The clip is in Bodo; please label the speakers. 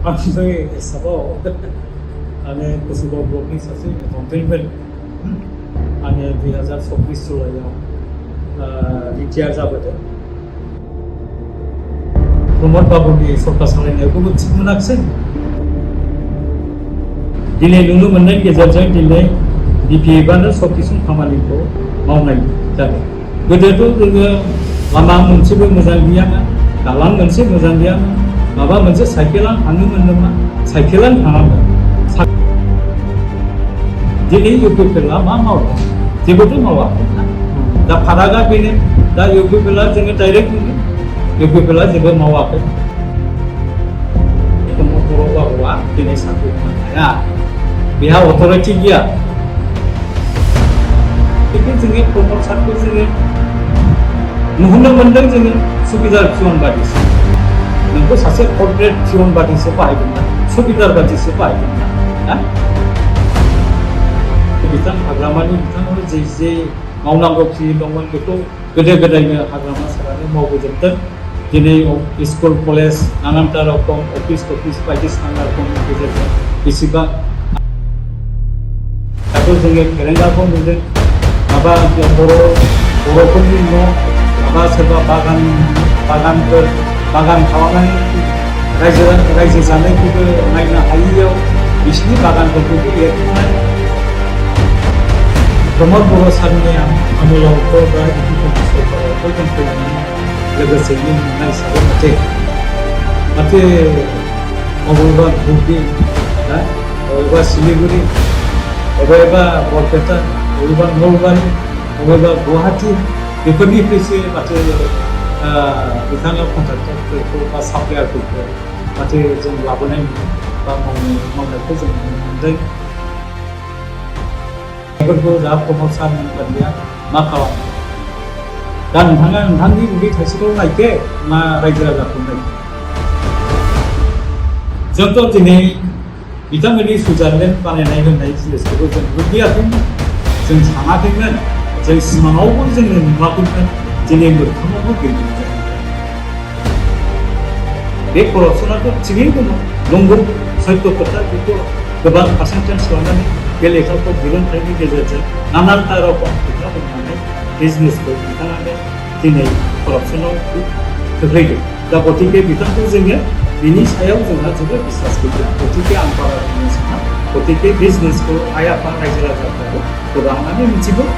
Speaker 1: आंनिफ्राय एसाबाव आङो कसुगाव ब्लकनि सासे लंपेन्टमोन आङो 2024 जुलाइआव रिटायार जाबोदों प्रमद बाबुनि सरकार सालायनायावबो थिग मोनाखिसै दिनै नुनो मोननायनि गेजेरजों दिनै बिपिएफआनो सब किसु खामानिखौ मावनाय जादों गोदोथ' जोङो लामा मोनसेबो मोजां गैयामोन दालां मोनसे मोजां गैयामोन माबा मोनसे साइकेलानो थाङोमोन नामा साइकेलानो थाङामोन दिनै इउपिपिएलआ मा मावदों जेबोथ' मावाखै दा फारागा बेनो दा इउपिपिएलआ जोङो डाइरेक्ट मोनो इउपिपिएलआ जेबो मावाखै बर' बाबुआ दिनै साख्रि मोननो हाया बेहा अथ'रिटि गैया बेखौ जोङो प्रमद सारखौ जोङो नुहुरनो मोनदों जोङो सुबिदार पियन बादिसो नोंखौ सासे कर्परेट पियन बादिसो बाहायदोंना सुबिदार बादिसो बाहायदोंना बिथां हाग्रामानि बिथांमोन जे मावनांगौ खिनि दंमोन बेखौ गोदो गोदायनो हाग्रामा सारानो मावबोजोबदों दिनै स्कुल कलेज नानानथा रोखोम अफिस बायदिसिना रोखोमनि गेजेरजों बेसेबां दाथ' जोङो फेरेंगाखौ नुदों माबा बर'फोरनि न' माबा सोरबा बागानफोर बागान खालामनानै रायजो जानायखौबो नायनो हायियाव बिसिनि बागानफोरखौबो एरखांनाय प्रमद बर' सारनि आमोलावथ' दा इउपिपिएल सरकारावथ' जों फैनानै लोगोसेनो नुनाय हिसाबै माथो बबेबा धुबरी बबेबा सिलिगुरि बबेबा बरपेटा बबेबा नलबारि बबेबा गुवाहाटि बेफोरनिफ्रायसो माथो बिथाङा कन्ट्राक्टरफोरखौ बा साप्लायारफोरखौ माथो जों लाबोनाय बा मावनायखौ जों नुनो मोनदों बेफोरखौ दा प्रमद सारनि बादिया मा खालामो दा नोंथाङा नोंथांनि उदै थाइसेखौ नायखो मा रायजो राजाखौ नायखो जोंथ' दिनै बिथांमोननि सुइजारलेण्ड बानायनाय होननाय जिनिसखौबो जों नुदियाखैमोन जों सानाखैमोन जों सिमाङावबो जोङो नुवाखैमोन दिनै मोगथाङावबो गैलिया बे करपसनाथ' थिगैनो दङ नंगौ सैथो खोथा बेखौ गोबां पार्सेन्टेज लानानै बे लेखाखौ दिहुनथायनि गेजेरजों नानानथा रोखोम खोथा बुंनानै बिजनेसखौ बिथाङानो दिनै करपसनाव खोख्लैदों दा गतिके बिथांखौ जोङो बिनि सायाव जोंहा जोबोद बिश्वास गैया गतिके आं बारा बुंनो साना गतिके बिजनेसखौ आइ आफा रायजो राजाफ्राबो गोबाङानो मिथिगौ